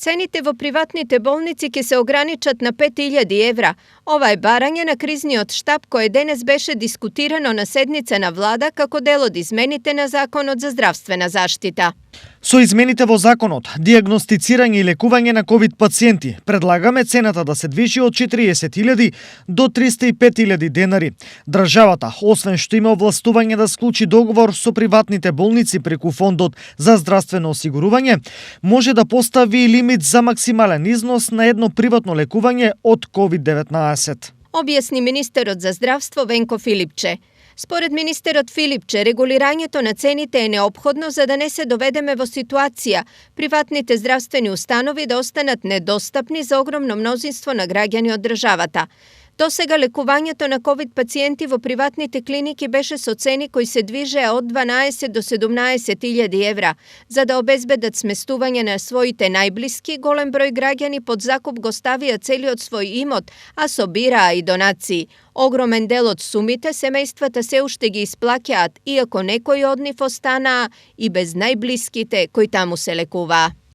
Цените во приватните болници ќе се ограничат на 5.000 евра. Ова е барање на кризниот штаб кое денес беше дискутирано на седница на влада како дел од измените на Законот за здравствена заштита. Со измените во законот, дијагностицирање и лекување на ковид пациенти, предлагаме цената да се движи од 40.000 до 305.000 денари. Државата, освен што има овластување да склучи договор со приватните болници преку Фондот за здравствено осигурување, може да постави и лимит за максимален износ на едно приватно лекување од COVID-19. Објасни министерот за здравство Венко Филипче. Според министерот Филипче, регулирањето на цените е неопходно за да не се доведеме во ситуација приватните здравствени установи да останат недостапни за огромно мнозинство на граѓани од државата. Досега лекувањето на ковид пациенти во приватните клиники беше со цени кои се движеа од 12 до 17.000 евра. За да обезбедат сместување на своите најблиски, голем број граѓани под закуп го ставија целиот свој имот, а собираа и донации. Огромен дел од сумите семејствата се уште ги исплаќаат, иако некои од нив останаа и без најблиските кои таму се лекуваа.